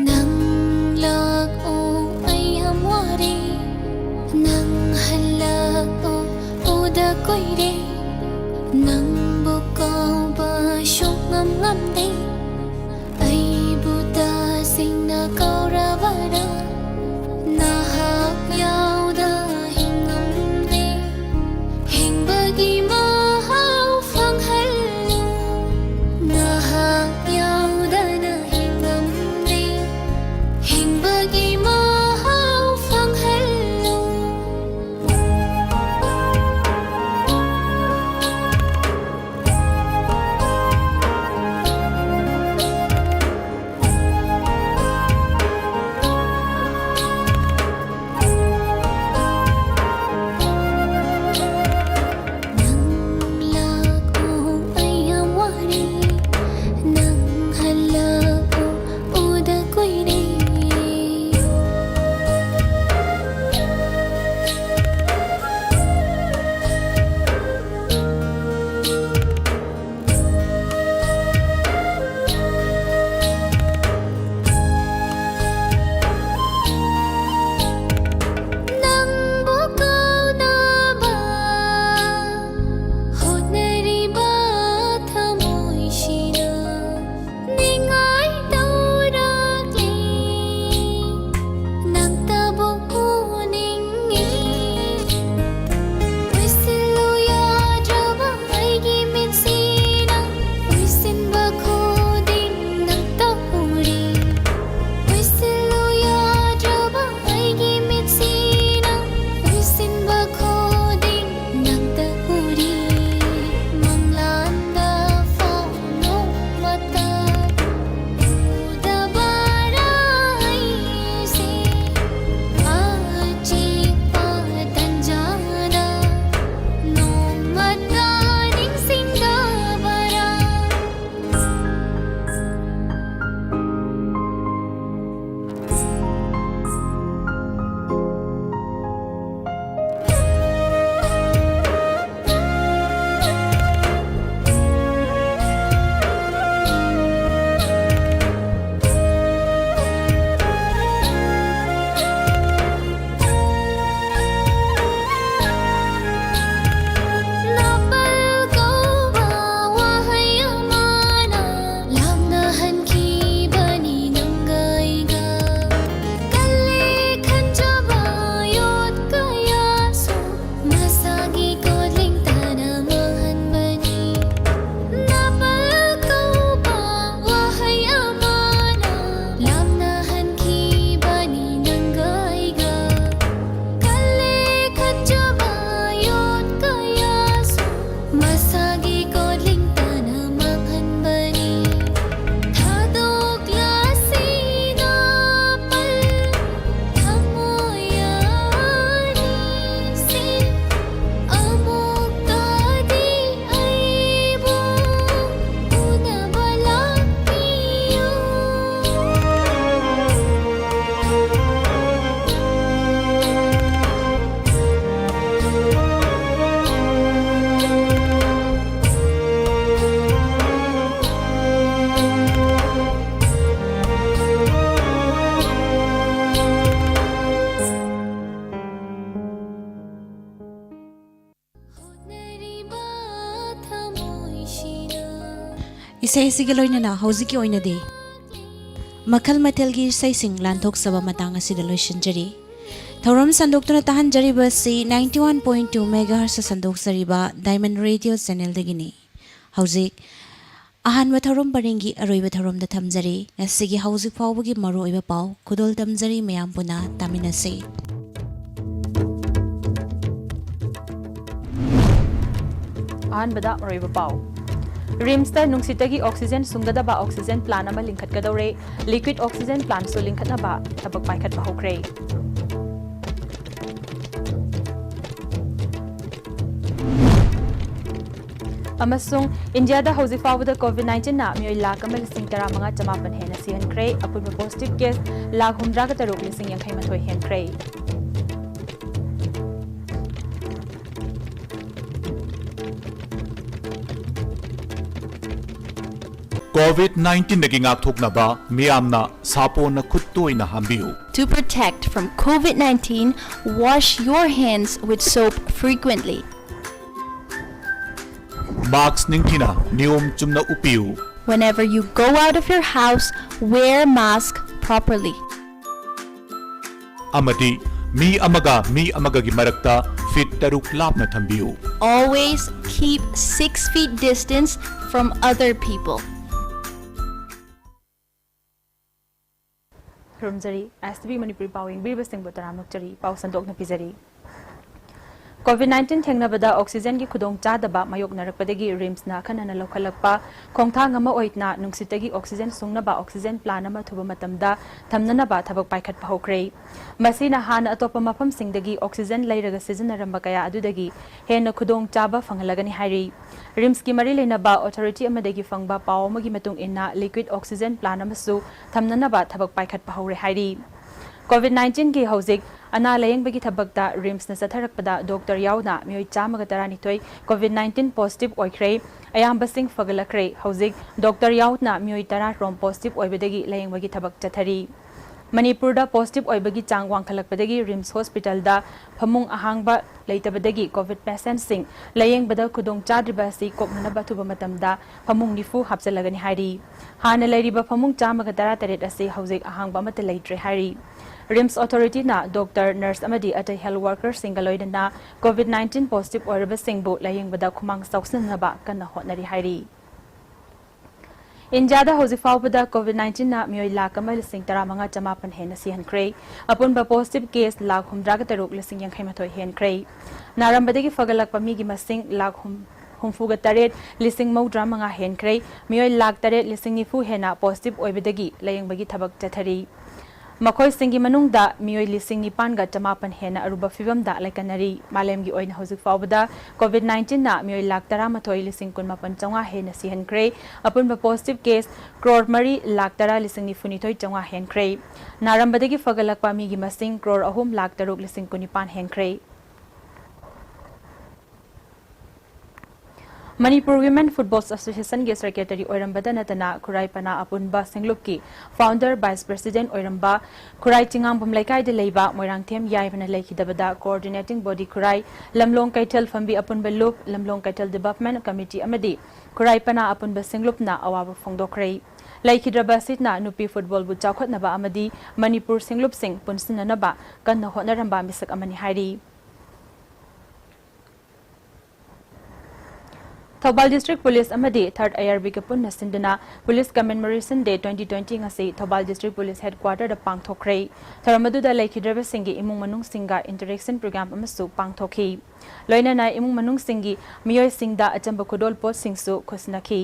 ꯅꯪ ꯂꯥꯛꯑꯣ, ꯑꯩ ꯌꯥꯝ ꯋꯥꯔꯦ꯫ ꯅꯪ ꯍꯜꯂꯛꯑꯣ, ꯎꯗ ꯀꯨꯏꯔꯦ꯫ ꯅꯪꯕꯨ ꯀꯥꯎꯕ ꯁꯨꯛꯉꯝ ꯉꯝꯗꯦ꯫ ꯑꯩꯕꯨ ꯇꯁꯦꯡꯅ ꯀꯥꯎꯔꯕꯔꯥ? ꯅꯍꯥꯛ ꯌꯥꯎꯗ ꯍꯤꯡꯉꯝꯗꯦ꯫ ꯍꯤꯡꯕꯒꯤ ꯃꯍꯥꯎ ꯐꯪꯍꯜꯂꯨ꯫ ꯅꯍꯥꯛ ꯌꯥꯎꯗꯅ ꯍꯤꯡꯉꯝꯗꯦ꯫ ꯍꯤꯡꯕꯒꯤ ꯃꯍꯥꯎ ꯐꯪꯍꯜꯂꯨ꯫ ꯏꯁꯩꯁꯤꯒ ꯂꯣꯏꯅꯅ ꯍꯧꯖꯤꯛꯀꯤ ꯑꯣꯏꯅꯗꯤ ꯃꯈꯜ ꯃꯊꯦꯜꯒꯤ ꯏꯁꯩꯁꯤꯡ ꯂꯥꯟꯊꯣꯛꯆꯕ ꯃꯇꯥꯡ ꯑꯁꯤꯗ ꯂꯣꯏꯁꯤꯟꯖꯔꯤ꯫ ꯊꯧꯔꯝ ꯁꯟꯗꯣꯛꯇꯨꯅ ꯇꯥꯍꯟꯖꯔꯤꯕ ꯑꯁꯤ ninety one point two megahertz ꯁꯟꯗꯣꯛꯆꯔꯤꯕ Diamond Radio channel ꯗꯒꯤꯅꯤ꯫ ꯍꯧꯖꯤꯛ ꯑꯍꯥꯟꯕ ꯊꯧꯔꯝ ꯄꯔꯦꯡꯒꯤ ꯑꯔꯣꯏꯕ ꯊꯧꯔꯝꯗ ꯊꯝꯖꯔꯤ꯫ ꯉꯁꯤꯒꯤ ꯍꯧꯖꯤꯛ ꯐꯥꯎꯕꯒꯤ ꯃꯔꯨꯑꯣꯏꯕ ꯄꯥꯎ ꯈꯨꯗꯣꯜ ꯇꯝꯖꯔꯤ, ꯃꯌꯥꯝ ꯄꯨꯟꯅ ꯇꯥꯃꯤꯟꯅꯁꯤ꯫ ꯑꯍꯥꯟꯕꯗ ꯃꯔꯨꯑꯣꯏꯕ ꯄꯥꯎ꯫ ꯔꯤꯝꯁꯇ ꯅꯨꯡꯁꯤꯠꯇꯒꯤ oxygen ꯁꯨꯡꯒꯗꯕ oxygen plant ꯑꯃ ꯂꯤꯡꯈꯠꯀꯗꯧꯔꯦ꯫ Liquid oxygen plantꯁꯨ ꯂꯤꯡꯈꯠꯅꯕ ꯊꯕꯛ ꯄꯥꯏꯈꯠꯄ ꯍꯧꯈ꯭ꯔꯦ꯫ ꯑꯃꯁꯨꯡ ꯏꯟꯗꯤꯌꯥꯗ ꯍꯧꯖꯤꯛ ꯐꯥꯎꯕꯗ COVID nineteenꯅ ꯃꯤꯑꯣꯏ ꯂꯥꯈ ꯑꯃ ꯂꯤꯁꯤꯡ ꯇꯔꯥꯃꯉꯥ ꯆꯃꯥꯄꯟ ꯍꯦꯟꯅ ꯁꯤꯍꯟꯈ꯭ꯔꯦ꯫ ꯑꯄꯨꯟꯕ positive case ꯂꯥꯈ ꯍꯨꯝꯗ꯭ꯔꯥꯒ ꯇꯔꯨꯛ ꯂꯤꯁꯤꯡ ꯌꯥꯡꯈꯩ ꯃꯥꯊꯣꯏ ꯍꯦꯟꯈ꯭ꯔꯦ꯫ COVID nineteenꯗꯒꯤ ꯉꯥꯛꯊꯣꯛꯅꯕ ꯃꯤꯌꯥꯝꯅ ꯁꯥꯄꯣꯟꯅ ꯈꯨꯠ ꯇꯣꯏꯅ ꯍꯥꯝꯕꯤꯌꯨ꯫ To protect from COVID nineteen, wash your hands with soap frequently. Mask ꯅꯤꯡꯊꯤꯅ ꯅꯤꯌꯣꯝ ꯆꯨꯝꯅ ꯎꯞꯄꯤꯌꯨ꯫ Whenever you go out of your house, wear mask properly. ꯑꯃꯗꯤ ꯃꯤ ꯑꯃꯒ ꯃꯤ ꯑꯃꯒꯒꯤ ꯃꯔꯛꯇ feet ꯇꯔꯨꯛ ꯂꯥꯞꯅ ꯊꯝꯕꯤꯌꯨ꯫ Always keep six feet distance from other people. ꯈꯨꯔꯨꯝꯖꯔꯤ꯫ STV Manipuri ꯄꯥꯎ ꯌꯦꯡꯕꯤꯔꯤꯕꯁꯤꯡꯕꯨ ꯇꯔꯥꯝꯅ ꯑꯣꯛꯆꯔꯤ꯫ ꯄꯥꯎ ꯁꯟꯗꯣꯛꯅ ꯄꯤꯖꯔꯤ꯫ COVID nineteen ꯊꯦꯡꯅꯕꯗ oxygenꯒꯤ ꯈꯨꯗꯣꯡꯆꯥꯗꯕ ꯃꯥꯌꯣꯛꯅꯔꯛꯄꯗꯒꯤ RIMSꯅ ꯑꯈꯟꯅꯅ ꯂꯧꯈꯠꯂꯛꯄ ꯈꯣꯡꯊꯥꯡ ꯑꯃ ꯑꯣꯏꯅ ꯅꯨꯡꯁꯤꯠꯇꯒꯤ oxygen ꯁꯨꯡꯅꯕ oxygen plant ꯑꯃ ꯑꯊꯨꯕ ꯃꯇꯝꯗ ꯊꯝꯅꯅꯕ ꯊꯕꯛ ꯄꯥꯏꯈꯠꯄ ꯍꯧꯈ꯭ꯔꯦ꯫ ꯃꯁꯤꯅ ꯍꯥꯟꯅ ꯑꯇꯣꯞꯄ ꯃꯐꯝꯁꯤꯡꯗꯒꯤ oxygen ꯂꯩꯔꯒ ꯁꯤꯖꯤꯟꯅꯔꯝꯕ ꯀꯌꯥ ꯑꯗꯨꯗꯒꯤ ꯍꯦꯟꯅ ꯈꯨꯗꯣꯡꯆꯥꯕ ꯐꯪꯍꯜꯂꯒꯅꯤ ꯍꯥꯏꯔꯤ꯫ RIMSꯀꯤ ꯃꯔꯤ ꯂꯩꯅꯕ authority ꯑꯃꯗꯒꯤ ꯐꯪꯕ ꯄꯥꯎ ꯑꯃꯒꯤ ꯃꯇꯨꯡ ꯏꯟꯅ, liquid oxygen plant ꯑꯃꯁꯨ ꯊꯝꯅꯅꯕ ꯊꯕꯛ ꯄꯥꯏꯈꯠꯄ ꯍꯧꯔꯦ ꯍꯥꯏꯔꯤ꯫ COVID nineteenꯒꯤ ꯍꯧꯖꯤꯛ ꯑꯅꯥ ꯂꯥꯌꯦꯡꯕꯒꯤ ꯊꯕꯛꯇ RIMSꯅ ꯆꯠꯊꯔꯛꯄꯗ doctor ꯌꯥꯎꯅ ꯃꯤꯑꯣꯏ ꯆꯥꯝꯃꯒ ꯇꯔꯥꯅꯤꯊꯣꯏ COVID nineteen positive ꯑꯣꯏꯈ꯭ꯔꯦ꯫ ꯑꯌꯥꯝꯕꯁꯤꯡ ꯐꯒꯠꯂꯛꯈ꯭ꯔꯦ꯫ ꯍꯧꯖꯤꯛ doctor ꯌꯥꯎꯅ ꯃꯤꯑꯣꯏ ꯇꯔꯥ ꯔꯣꯝ positive ꯑꯣꯏꯕꯗꯒꯤ ꯂꯥꯌꯦꯡꯕꯒꯤ ꯊꯕꯛ ꯆꯠꯊꯔꯤ꯫ ꯃꯅꯤꯄꯨꯔꯗ positive ꯑꯣꯏꯕꯒꯤ ꯆꯥꯡ ꯋꯥꯡꯈꯠꯂꯛꯄꯗꯒꯤ RIMS hospitalꯗ ꯐꯃꯨꯡ ꯑꯍꯥꯡꯕ ꯂꯩꯇꯕꯗꯒꯤ COVID patientꯁꯤꯡ ꯂꯥꯌꯦꯡꯕꯗ ꯈꯨꯗꯣꯡ ꯆꯥꯗ꯭ꯔꯤꯕ ꯑꯁꯤ ꯀꯣꯛꯅꯅꯕ ꯑꯊꯨꯕ ꯃꯇꯝꯗ ꯐꯃꯨꯡ ꯅꯤꯐꯨ ꯍꯥꯞꯆꯤꯜꯂꯒꯅꯤ ꯍꯥꯏꯔꯤ꯫ ꯍꯥꯟꯅ ꯂꯩꯔꯤꯕ ꯐꯃꯨꯡ ꯆꯥꯝꯃꯒ ꯇꯔꯥꯇꯔꯦꯠ ꯑꯁꯤ ꯍꯧꯖꯤꯛ ꯑꯍꯥꯡꯕ ꯑꯃꯠꯇ ꯂꯩꯇ꯭ꯔꯦ ꯍꯥꯏꯔꯤ꯫ RIMS authorityꯅ doctor, nurse ꯑꯃꯗꯤ ꯑꯇꯩ health workerꯁꯤꯡꯒ ꯂꯣꯏꯅꯅ COVID nineteen positive ꯑꯣꯏꯔꯕꯁꯤꯡꯕꯨ ꯂꯥꯌꯦꯡꯕꯗ ꯈꯨꯃꯥꯡ ꯆꯥꯎꯁꯤꯟꯅꯅꯕ ꯀꯟꯅ ꯍꯣꯠꯅꯔꯤ ꯍꯥꯏꯔꯤ꯫ ꯏꯟꯗꯤꯌꯥꯗ ꯍꯧꯖꯤꯛ ꯐꯥꯎꯕꯗ COVID nineteenꯅ ꯃꯤꯑꯣꯏ ꯂꯥꯈ ꯑꯃ ꯂꯤꯁꯤꯡ ꯇꯔꯥꯃꯉꯥ ꯆꯃꯥꯄꯟ ꯍꯦꯟꯅ ꯁꯤꯍꯟꯈ꯭ꯔꯦ꯫ ꯑꯄꯨꯟꯕ positive case ꯂꯥꯈ ꯍꯨꯝꯗ꯭ꯔꯥꯒ ꯇꯔꯨꯛ ꯂꯤꯁꯤꯡ ꯌꯥꯡꯈꯩ ꯃꯥꯊꯣꯏ ꯍꯦꯟꯈ꯭ꯔꯦ꯫ ꯅꯥꯔꯝꯕꯗꯒꯤ ꯐꯒꯠꯂꯛꯄ ꯃꯤꯒꯤ ꯃꯁꯤꯡ ꯂꯥꯈ ꯍꯨꯝ-, ꯍꯨꯝꯐꯨꯒ ꯇꯔꯦꯠ ꯂꯤꯁꯤꯡ ꯃꯧꯗ꯭ꯔꯥ ꯃꯉꯥ ꯍꯦꯟꯈ꯭ꯔꯦ꯫ ꯃꯤꯑꯣꯏ ꯂꯥꯈ ꯇꯔꯦꯠ ꯂꯤꯁꯤꯡ ꯅꯤꯐꯨ ꯍꯦꯟꯅ positive ꯑꯣꯏꯕꯗꯒꯤ ꯂꯥꯌꯦꯡꯕꯒꯤ ꯊꯕꯛ ꯆꯠꯊꯔꯤ꯫ ꯃꯈꯣꯏꯁꯤꯡꯒꯤ ꯃꯅꯨꯡꯗ ꯃꯤꯑꯣꯏ ꯂꯤꯁꯤꯡ ꯅꯤꯄꯥꯟꯒ ꯆꯃꯥꯄꯟ ꯍꯦꯟꯅ ꯑꯔꯨꯕ ꯐꯤꯚꯝꯗ ꯂꯩꯀꯟꯅꯔꯤ꯫ ꯃꯥꯂꯦꯝꯒꯤ ꯑꯣꯏꯅ ꯍꯧꯖꯤꯛ ꯐꯥꯎꯕꯗ COVID nineteenꯅ ꯃꯤꯑꯣꯏ ꯂꯥꯈ ꯇꯔꯥꯃꯥꯊꯣꯏ ꯂꯤꯁꯤꯡ ꯀꯨꯟꯃꯥꯄꯟ ꯆꯥꯝꯃꯉꯥ ꯍꯦꯟꯅ ꯁꯤꯍꯟꯈ꯭ꯔꯦ꯫ ꯑꯄꯨꯟꯕ positive case ꯀ꯭ꯔꯣꯔ ꯃꯔꯤ ꯂꯥꯈ ꯇꯔꯥ ꯂꯤꯁꯤꯡ ꯅꯤꯐꯨꯅꯤꯊꯣꯏ ꯆꯥꯝꯃꯉꯥ ꯍꯦꯟꯈ꯭ꯔꯦ꯫ ꯅꯥꯔꯝꯕꯗꯒꯤ ꯐꯒꯠꯂꯛꯄ ꯃꯤꯒꯤ ꯃꯁꯤꯡ ꯀ꯭ꯔꯣꯔ ꯑꯍꯨꯝ ꯂꯥꯈ ꯇꯔꯨꯛ ꯂꯤꯁꯤꯡ ꯀꯨꯟꯅꯤꯄꯥꯟ ꯍꯦꯟꯈ꯭ꯔꯦ꯫ ꯃꯅꯤꯄꯨꯔ Women Football Associationꯒꯤ secretary ꯑꯣꯏꯔꯝꯕꯗ ꯅꯠꯇꯅ ꯈꯨꯔꯥꯏ ꯄꯅꯥ ꯑꯄꯨꯟꯕ ꯁꯤꯡꯂꯨꯞꯀꯤ founder vice president ꯑꯣꯏꯔꯝꯕ ꯈꯨꯔꯥꯏ ꯆꯤꯉꯥꯡꯕꯝ ꯂꯩꯀꯥꯏꯗ ꯂꯩꯕ ꯃꯣꯏꯔꯥꯡꯊꯦꯝ ꯌꯥꯏꯃꯅ ꯂꯩꯈꯤꯗꯕꯗ coordinating body ꯈꯨꯔꯥꯏ, ꯂꯝꯂꯣꯡ ꯀꯩꯊꯦꯜ ꯐꯝꯕꯤ ꯑꯄꯨꯟꯕ ꯂꯨꯞ, ꯂꯝꯂꯣꯡ ꯀꯩꯊꯦꯜ development committee ꯑꯃꯗꯤ ꯈꯨꯔꯥꯏ ꯄꯅꯥ ꯑꯄꯨꯟꯕ ꯁꯤꯡꯂꯨꯞꯅ ꯑꯋꯥꯕ ꯐꯣꯡꯗꯣꯛꯈ꯭ꯔꯦ꯫ ꯂꯩꯈꯤꯗ꯭ꯔꯕ ꯑꯁꯤꯅ ꯅꯨꯄꯤ footballꯕꯨ ꯆꯥꯎꯈꯠꯅꯕ ꯑꯃꯗꯤ ꯃꯅꯤꯄꯨꯔ ꯁꯤꯡꯂꯨꯞꯁꯤꯡ ꯄꯨꯟꯁꯤꯟꯅꯅꯕ ꯀꯟꯅ ꯍꯣꯠꯅꯔꯝꯕ ꯃꯤꯁꯛ ꯑꯃꯅꯤ ꯍꯥꯏꯔꯤ꯫ ꯊꯧꯕꯥꯜ District Police ꯑꯃꯗꯤ Third IRBꯒ ꯄꯨꯟꯅ ꯁꯤꯟꯗꯨꯅ Police Commemoration Day twenty twenty ꯉꯁꯤ ꯊꯧꯕꯥꯜ District Police Headquarterꯗ ꯄꯥꯡꯊꯣꯛꯈ꯭ꯔꯦ꯫ ꯊꯧꯔꯝ ꯑꯗꯨꯗ ꯂꯩꯈꯤꯗ꯭ꯔꯕꯁꯤꯡꯒꯤ ꯏꯃꯨꯡ ꯃꯅꯨꯡꯁꯤꯡꯒ interaction program ꯑꯃꯁꯨ ꯄꯥꯡꯊꯣꯛꯈꯤ꯫ ꯂꯣꯏꯅꯅ ꯏꯃꯨꯡ ꯃꯅꯨꯡꯁꯤꯡꯒꯤ ꯃꯤꯑꯣꯏꯁꯤꯡꯗ ꯑꯆꯝꯕ ꯈꯨꯗꯣꯜ ꯄꯣꯠꯁꯤꯡꯁꯨ ꯈꯨꯠꯁꯤꯟꯅꯈꯤ꯫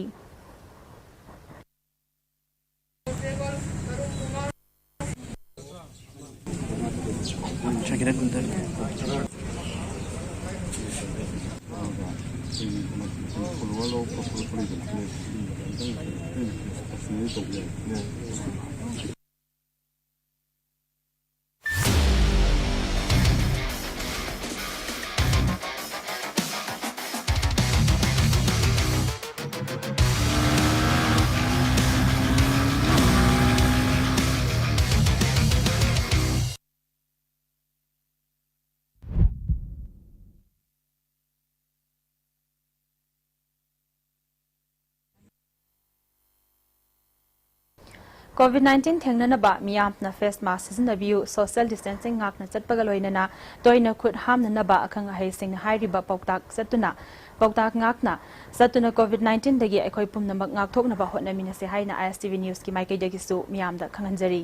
COVID nineteen ꯊꯦꯡꯅꯅꯕ ꯃꯤꯌꯥꯝꯅ face mask ꯁꯤꯖꯤꯟꯅꯕꯤꯌꯨ, social distancing ꯉꯥꯛꯅ ꯆꯠꯄꯒ ꯂꯣꯏꯅꯅ ꯇꯣꯏꯅ ꯈꯨꯠ ꯍꯥꯝꯅꯅꯕ ꯑꯈꯪ ꯑꯍꯩꯁꯤꯡꯅ ꯍꯥꯏꯔꯤꯕ ꯄꯥꯎꯇꯥꯛ ꯆꯠꯇꯨꯅ, ꯄꯥꯎꯇꯥꯛ ꯉꯥꯛꯅ ꯆꯠꯇꯨꯅ COVID nineteen ꯗꯒꯤ ꯑꯩꯈꯣꯏ ꯄꯨꯝꯅꯃꯛ ꯉꯥꯛꯊꯣꯛꯅꯕ ꯍꯣꯠꯅꯃꯤꯟꯅꯁꯤ ꯍꯥꯏꯅ ISTV News ꯀꯤ ꯃꯥꯏꯀꯩꯗꯒꯤꯁꯨ ꯃꯤꯌꯥꯝꯗ ꯈꯪꯍꯟꯖꯔꯤ꯫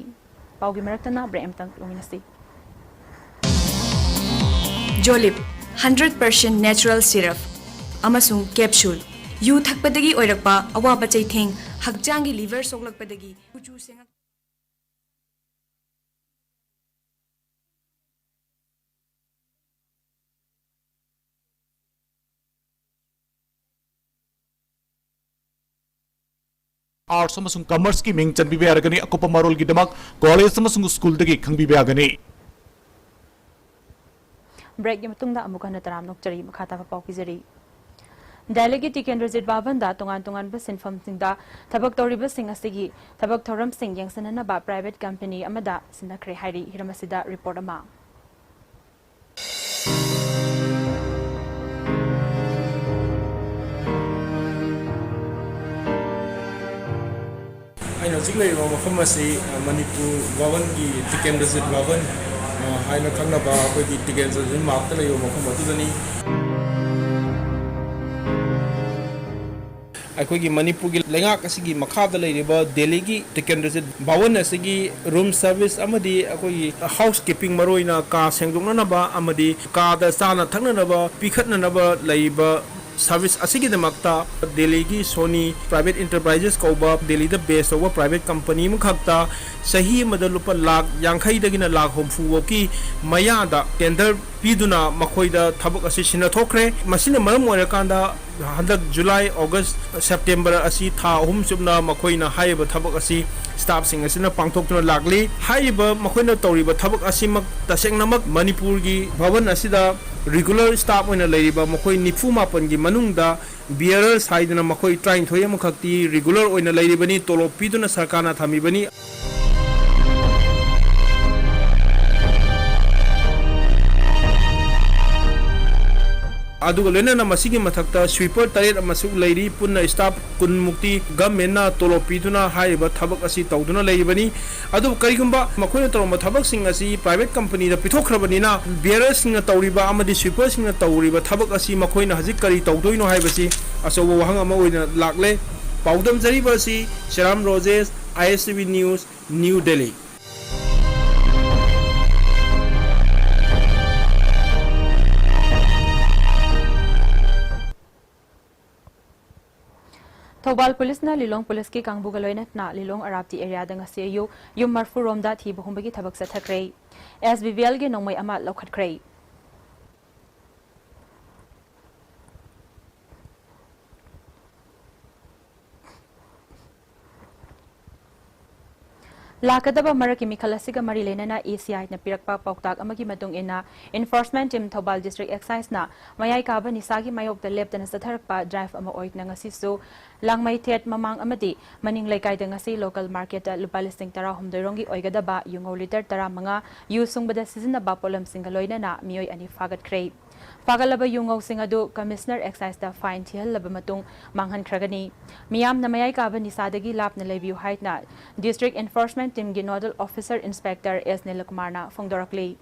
ꯄꯥꯎꯒꯤ ꯃꯔꯛꯇꯅ break ꯑꯃꯇꯪ ꯂꯧꯃꯤꯟꯅꯁꯤ꯫ Jolib, hundred percent natural syrup ꯑꯃꯁꯨꯡ capsule꯫ ꯌꯨ ꯊꯛꯄꯗꯒꯤ ꯑꯣꯏꯔꯛꯄ ꯑꯋꯥꯕ ꯆꯩꯊꯦꯡ, ꯍꯛꯆꯥꯡꯒꯤ liver ꯁꯣꯛꯂꯛꯄꯗꯒꯤ ꯀꯨꯆꯨ ꯁꯦꯡꯉꯛ- Arts ꯑꯃꯁꯨꯡ Commerce ꯀꯤ ꯃꯤꯡ ꯆꯟꯕꯤꯕ ꯌꯥꯔꯒꯅꯤ꯫ ꯑꯀꯨꯞꯄ ꯃꯔꯣꯜꯒꯤꯗꯃꯛ college ꯑꯃꯁꯨꯡ school ꯗꯒꯤ ꯈꯪꯕꯤꯕ ꯌꯥꯒꯅꯤ꯫ Break ꯀꯤ ꯃꯇꯨꯡꯗ ꯑꯃꯨꯛ ꯍꯟꯅ ꯇꯔꯥꯝꯅ ꯑꯣꯛꯆꯔꯤ꯫ ꯃꯈꯥ ꯇꯥꯕ ꯄꯥꯎ ꯄꯤꯖꯔꯤ꯫ ꯗꯦꯜꯂꯤꯒꯤ ꯇꯤꯀꯦꯟꯗ꯭ꯔꯖꯤꯠ ꯚꯕꯟꯗ ꯇꯣꯉꯥꯟ ꯇꯣꯉꯥꯟꯕ ꯁꯤꯟꯐꯝꯁꯤꯡꯗ ꯊꯕꯛ ꯇꯧꯔꯤꯕꯁꯤꯡ ꯑꯁꯤꯒꯤ ꯊꯕꯛ ꯊꯧꯔꯝꯁꯤꯡ ꯌꯦꯡꯁꯤꯟꯅꯅꯕ private company ꯑꯃꯗ ꯁꯤꯟꯅꯈ꯭ꯔꯦ ꯍꯥꯏꯔꯤ꯫ ꯍꯤꯔꯝ ꯑꯁꯤꯗ report ꯑꯃ꯫ ꯑꯩꯅ ꯍꯧꯖꯤꯛ ꯂꯩꯔꯤꯕ ꯃꯐꯝ ꯑꯁꯤ, ꯑ, ꯃꯅꯤꯄꯨꯔ ꯚꯕꯟꯒꯤ ꯇꯤꯀꯦꯟꯗ꯭ꯔꯖꯤꯠ ꯚꯕꯟ, ꯑ, ꯍꯥꯏꯅ ꯈꯪꯅꯕ ꯑꯩꯈꯣꯏꯒꯤ ꯇꯤꯀꯦꯟꯗ꯭ꯔꯖꯤꯠ ꯃꯥꯔꯛꯇ ꯂꯩꯕ ꯃꯐꯝ ꯑꯗꯨꯗꯅꯤ꯫ ꯑꯩꯈꯣꯏꯒꯤ ꯃꯅꯤꯄꯨꯔꯒꯤ ꯂꯩꯉꯥꯛ ꯑꯁꯤꯒꯤ ꯃꯈꯥꯗ ꯂꯩꯔꯤꯕ ꯗꯦꯜꯂꯤꯒꯤ ꯇꯤꯀꯦꯟꯗ꯭ꯔꯖꯤꯠ ꯚꯕꯟ ꯑꯁꯤꯒꯤ room service ꯑꯃꯗꯤ ꯑꯩꯈꯣꯏꯒꯤ housekeeping, ꯃꯔꯨꯑꯣꯏꯅ ꯀꯥ ꯁꯦꯡꯗꯣꯛꯅꯅꯕ ꯑꯃꯗꯤ ꯀꯥꯗ ꯆꯥꯅ ꯊꯛꯅꯅꯕ ꯄꯤꯈꯠꯅꯅꯕ ꯂꯩꯔꯤꯕ service ꯑꯁꯤꯒꯤꯗꯃꯛꯇ ꯗꯦꯜꯂꯤꯒꯤ ꯁꯣꯅꯤ Private Enterprises ꯀꯧꯕ ꯗꯦꯜꯂꯤꯗ base ꯇꯧꯕ private company ꯑꯃꯈꯛꯇ ꯆꯍꯤ ꯑꯃꯗ ꯂꯨꯄꯥ ꯂꯥꯈ ꯌꯥꯡꯈꯩꯗꯒꯤꯅ ꯂꯥꯈ ꯍꯨꯝꯐꯨ ꯐꯥꯎꯀꯤ ꯃꯌꯥꯗ tender ꯄꯤꯗꯨꯅ ꯃꯈꯣꯏꯗ ꯊꯕꯛ ꯑꯁꯤ ꯁꯤꯟꯅꯊꯣꯛꯈ꯭ꯔꯦ꯫ ꯃꯁꯤꯅ ꯃꯔꯝ ꯑꯣꯏꯔꯀꯥꯟꯗ ꯍꯟꯗꯛ July, August, September ꯑꯁꯤ ꯊꯥ ꯑꯍꯨꯝ ꯆꯨꯞꯅ ꯃꯈꯣꯏꯅ ꯍꯥꯏꯔꯤꯕ ꯊꯕꯛ ꯑꯁꯤ staffꯁꯤꯡ ꯑꯁꯤꯅ ꯄꯥꯡꯊꯣꯛꯇꯨꯅ ꯂꯥꯛꯂꯤ꯫ ꯍꯥꯏꯔꯤꯕ ꯃꯈꯣꯏꯅ ꯇꯧꯔꯤꯕ ꯊꯕꯛ ꯑꯁꯤꯃꯛ ꯇꯁꯦꯡꯅꯃꯛ ꯃꯅꯤꯄꯨꯔꯒꯤ ꯚꯕꯟ ꯑꯁꯤꯗ regular staff ꯑꯣꯏꯅ ꯂꯩꯔꯤꯕ ꯃꯈꯣꯏ ꯅꯤꯐꯨ ꯃꯥꯄꯟꯒꯤ ꯃꯅꯨꯡꯗ bearers ꯍꯥꯏꯗꯅ ꯃꯈꯣꯏ ꯇꯔꯥꯅꯤꯊꯣꯏ ꯑꯃꯈꯛꯇꯤ regular ꯑꯣꯏꯅ ꯂꯩꯔꯤꯕꯅꯤ, ꯇꯣꯂꯣꯞ ꯄꯤꯗꯨꯅ ꯁꯔꯀꯥꯔꯅ ꯊꯝꯃꯤꯕꯅꯤ꯫ ꯑꯗꯨꯒ ꯂꯣꯏꯅꯅ ꯃꯁꯤꯒꯤ ꯃꯊꯛꯇ sweeper ꯇꯔꯦꯠ ꯑꯃꯁꯨ ꯂꯩꯔꯤ꯫ ꯄꯨꯟꯅ staff ꯀꯨꯟ ꯃꯨꯛꯇꯤ government ꯅ ꯇꯣꯂꯣꯞ ꯄꯤꯗꯨꯅ ꯍꯥꯏꯔꯤꯕ ꯊꯕꯛ ꯑꯁꯤ ꯇꯧꯗꯨꯅ ꯂꯩꯔꯤꯕꯅꯤ꯫ ꯑꯗꯨꯕꯨ ꯀꯔꯤꯒꯨꯝꯕ ꯃꯈꯣꯏꯅ ꯇꯧꯔꯝꯕ ꯊꯕꯛꯁꯤꯡ ꯑꯁꯤ private company ꯗ ꯄꯤꯊꯣꯛꯈ꯭ꯔꯕꯅꯤꯅ, bearer ꯁꯤꯡꯅ ꯇꯧꯔꯤꯕ ꯑꯃꯗꯤ sweeper ꯁꯤꯡꯅ ꯇꯧꯔꯤꯕ ꯊꯕꯛ ꯑꯁꯤ ꯃꯈꯣꯏꯅ ꯍꯧꯖꯤꯛ ꯀꯔꯤ ꯇꯧꯗꯣꯏꯅꯣ ꯍꯥꯏꯕꯁꯤ ꯑꯆꯧꯕ ꯋꯥꯍꯪ ꯑꯃ ꯑꯣꯏꯅ ꯂꯥꯛꯂꯦ꯫ ꯄꯥꯎꯗꯝꯖꯔꯤꯕ ꯑꯁꯤ ꯁꯤꯔꯥꯝ Rojesh, I S T V News, New Delhi꯫ Thoubal ꯄꯨꯂꯤꯁꯅ ꯂꯤꯂꯣꯡ ꯄꯨꯂꯤꯁꯀꯤ ꯀꯥꯡꯕꯨꯒ ꯂꯣꯏꯅꯅ ꯂꯤꯂꯣꯡ ꯑꯔꯥꯞꯇꯤ ꯑꯦꯔꯤꯌꯥꯗ ꯉꯁꯤ ꯑꯌꯨꯛ ꯌꯨꯝ ꯃꯔꯐꯨ ꯔꯣꯝꯗ ꯊꯤꯕ ꯍꯨꯝꯕꯒꯤ ꯊꯕꯛ ꯆꯠꯊꯈ꯭ꯔꯦ꯫ S B V L ꯒꯤ ꯅꯣꯡꯃꯩ ꯑꯃ ꯂꯧꯈꯠꯈ꯭ꯔꯦ꯫ ꯂꯥꯛꯀꯗꯕ ꯃꯔꯛꯀꯤ ꯃꯤꯈꯜ ꯑꯁꯤꯒ ꯃꯔꯤ ꯂꯩꯅꯅ E C I ꯅ ꯄꯤꯔꯛꯄ ꯄꯥꯎꯇꯥꯛ ꯑꯃꯒꯤ ꯃꯇꯨꯡ ꯏꯟꯅ, Enforcement Team Thoubal District Excise ꯅ ꯃꯌꯥꯏ ꯀꯥꯕ ꯅꯤꯁꯥꯒꯤ ꯃꯥꯌꯣꯛꯇ ꯂꯦꯞꯇꯅ ꯆꯠꯊꯔꯛꯄ drive ꯑꯃ ꯑꯣꯏꯅ ꯉꯁꯤꯁꯨ ꯂꯥꯡꯃꯩꯊꯦꯠ ꯃꯃꯥꯡ ꯑꯃꯗꯤ ꯃꯅꯤꯡ ꯂꯩꯀꯥꯏꯗ ꯉꯁꯤ local market ꯇ ꯂꯨꯄꯥ ꯂꯤꯁꯤꯡ ꯇꯔꯥꯍꯨꯝꯗꯣꯏ ꯔꯣꯝꯒꯤ ꯑꯣꯏꯒꯗꯕ ꯌꯨꯉꯧ litre ꯇꯔꯥꯃꯉꯥ, ꯌꯨ ꯁꯨꯡꯕꯗ ꯁꯤꯖꯤꯟꯅꯕ ꯄꯣꯠꯂꯝꯁꯤꯡꯒ ꯂꯣꯏꯅꯅ ꯃꯤꯑꯣꯏ ꯑꯅꯤ ꯐꯥꯒꯠꯈ꯭ꯔꯦ꯫ ꯐꯥꯒꯠꯂꯕ ꯌꯨꯉꯧꯁꯤꯡ ꯑꯗꯨ Commissioner Excise ꯇ fine ꯊꯤꯍꯜꯂꯕ ꯃꯇꯨꯡ ꯃꯥꯡꯍꯟꯈ꯭ꯔꯒꯅꯤ꯫ ꯃꯤꯌꯥꯝꯅ ꯃꯌꯥꯏ ꯀꯥꯕ ꯅꯤꯁꯥꯗꯒꯤ ꯂꯥꯞꯅ ꯂꯩꯕꯤꯌꯨ ꯍꯥꯏꯅ District Enforcement Team ꯒꯤ Nodal Officer Inspector S ꯅꯤꯂꯀꯨꯃꯥꯔꯅ ꯐꯣꯡꯗꯣꯔꯛꯂꯤ꯫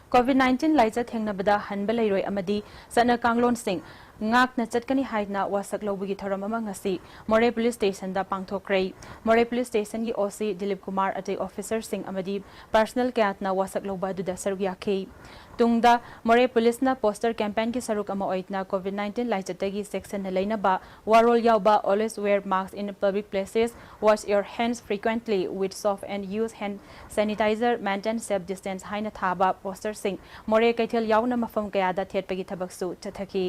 COVID nineteen ꯂꯥꯏꯆꯠ ꯊꯦꯡꯅꯕꯗ ꯍꯟꯕ ꯂꯩꯔꯣꯏ ꯑꯃꯗꯤ ꯆꯠꯅ ꯀꯥꯡꯂꯣꯟꯁꯤꯡ ꯉꯥꯛꯅ ꯆꯠꯀꯅꯤ ꯍꯥꯏꯗꯨꯅ ꯋꯥꯁꯛ ꯂꯧꯕꯒꯤ ꯊꯧꯔꯝ ꯑꯃ ꯉꯁꯤ ꯃꯣꯔꯦ Police Station ꯗ ꯄꯥꯡꯊꯣꯛꯈ꯭ꯔꯦ꯫ ꯃꯣꯔꯦ Police Station ꯒꯤ O C ꯗꯤꯂꯤꯞ ꯀꯨꯃꯥꯔ, ꯑꯇꯩ officer ꯁꯤꯡ ꯑꯃꯗꯤ personnel ꯀꯌꯥꯅ ꯋꯥꯁꯛ ꯂꯧꯕ ꯑꯗꯨꯗ ꯁꯔꯨꯛ ꯌꯥꯈꯤ꯫ ꯇꯨꯡꯗ ꯃꯣꯔꯦ ꯄꯨꯂꯤꯁꯅ poster campaign ꯒꯤ ꯁꯔꯨꯛ ꯑꯃ ꯑꯣꯏꯅ COVID nineteen ꯂꯥꯏꯆꯠꯇꯒꯤ ꯆꯦꯛꯁꯤꯟꯅ ꯂꯩꯅꯕ ꯋꯥꯔꯣꯜ ꯌꯥꯎꯕ "Always wear mask in public places, wash your hands frequently with soap and use hand sanitizer, maintain safe distance" ꯍꯥꯏꯅ ꯊꯥꯕ poster ꯁꯤꯡ ꯃꯣꯔꯦ ꯀꯩꯊꯦꯜ ꯌꯥꯎꯅ ꯃꯐꯝ ꯀꯌꯥꯗ ꯊꯦꯠꯄꯒꯤ ꯊꯕꯛꯁꯨ ꯆꯠꯊꯈꯤ꯫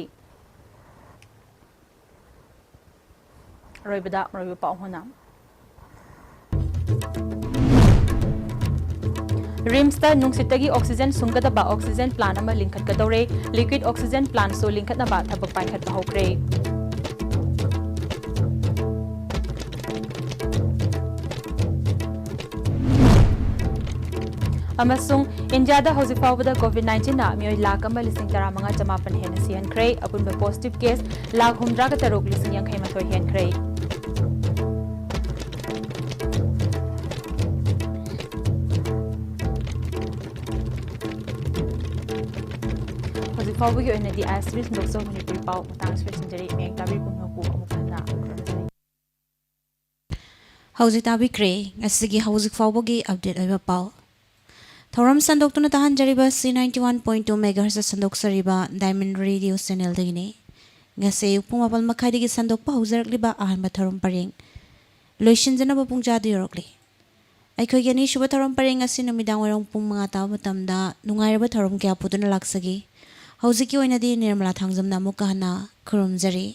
ꯑꯔꯣꯏꯕꯗ ꯃꯔꯨꯑꯣꯏꯕ ꯄꯥꯎ ꯍꯟꯅ꯫ ꯔꯤꯝꯁꯇ ꯅꯨꯡꯁꯤꯠꯇꯒꯤ oxygen ꯁꯨꯡꯒꯗꯕ oxygen plant ꯑꯃ ꯂꯤꯡꯈꯠꯀꯗꯧꯔꯦ꯫ Liquid oxygen plant ꯁꯨ ꯂꯤꯡꯈꯠꯅꯕ ꯊꯕꯛ ꯄꯥꯏꯈꯠꯄ ꯍꯧꯈ꯭ꯔꯦ꯫ ꯑꯃꯁꯨꯡ ꯏꯟꯗꯤꯌꯥꯗ ꯍꯧꯖꯤꯛ ꯐꯥꯎꯕꯗ ꯀꯣꯚꯤꯗ ꯅꯥꯏꯟꯇꯤꯟꯅ ꯃꯤꯑꯣꯏ ꯂꯥꯈ ꯑꯃ ꯂꯤꯁꯤꯡ ꯇꯔꯥꯃꯉꯥ ꯆꯃꯥꯄꯟ ꯍꯦꯟꯅ ꯁꯤꯍꯟꯈ꯭ꯔꯦ꯫ ꯑꯄꯨꯟꯕ ꯄꯣꯖꯤꯇꯤꯚ ꯀꯦꯁ ꯂꯥꯈ ꯍꯨꯝꯗ꯭ꯔꯥꯒ ꯇꯔꯨꯛ ꯂꯤꯁꯤꯡ ꯌꯥꯡꯈꯩ ꯃꯥꯊꯣꯏ ꯍꯦꯟꯈ꯭ꯔꯦ꯫ ꯍꯧꯖꯤꯛ ꯐꯥꯎꯕꯒꯤ ꯑꯣꯏꯅꯗꯤ ꯑꯥꯏ ꯑꯦꯁ ꯇꯤ ꯚꯤ ꯁꯟꯗꯣꯛꯆꯕ ꯃꯅꯤꯄꯨꯔꯤ ꯄꯥꯎ ꯃꯇꯥꯡ ꯑꯁꯤꯗ ꯂꯣꯏꯁꯤꯟꯖꯔꯤ꯫ ꯃꯌꯦꯛ ꯇꯥꯕꯤꯔꯤꯕ ꯄꯨꯝꯅꯃꯛꯄꯨ ꯑꯃꯨꯛ ꯍꯟꯅ ꯈꯨꯔꯨꯝꯖꯔꯤ꯫ ꯍꯧꯖꯤꯛ ꯇꯥꯕꯤꯈ꯭ꯔꯦ ꯉꯁꯤꯒꯤ ꯍꯧꯖꯤꯛ ꯐꯥꯎꯕꯒꯤ ꯑꯞꯗꯦꯠ ꯑꯣꯏꯕ ꯄꯥꯎ꯫ ꯊꯧꯔꯝ ꯁꯟꯗꯣꯛꯇꯨꯅ ꯇꯥꯍꯟꯖꯔꯤꯕ C ninety one point two megahertz ꯁꯟꯗꯣꯛꯆꯔꯤꯕ Diamond Radio channel ꯗꯒꯤꯅꯤ꯫ ꯉꯁꯤ ꯑꯌꯨꯛ ꯄꯨꯡ ꯃꯥꯄꯜ ꯃꯈꯥꯏꯗꯒꯤ ꯁꯟꯗꯣꯛꯄ ꯍꯧꯖꯔꯛꯂꯤꯕ ꯑꯍꯥꯟꯕ ꯊꯧꯔꯝ ꯄꯔꯦꯡ ꯂꯣꯏꯁꯤꯟꯖꯅꯕ ꯄꯨꯡ ꯆꯥꯗ ꯌꯧꯔꯛꯂꯤ꯫ ꯑꯩꯈꯣꯏꯒꯤ ꯑꯅꯤꯁꯨꯕ ꯊꯧꯔꯝ ꯄꯔꯦꯡ ꯑꯁꯤ ꯅꯨꯃꯤꯗꯥꯡ ꯋꯥꯏꯔꯝ ꯄꯨꯡ ꯃꯉꯥ ꯇꯥꯕ ꯃꯇꯝꯗ ꯅꯨꯡꯉꯥꯏꯔꯕ ꯊꯧꯔꯝ ꯀꯌꯥ ꯄꯨꯗꯨꯅ ꯂꯥꯛꯆꯒꯦ꯫ ꯍꯧꯖꯤꯛꯀꯤ ꯑꯣꯏꯅꯗꯤ ꯅꯤꯔꯃꯂꯥ ꯊꯥꯡꯖꯝꯅ ꯑꯃꯨꯛꯀ ꯍꯟꯅ ꯈꯨꯔꯨꯝꯖꯔꯤ꯫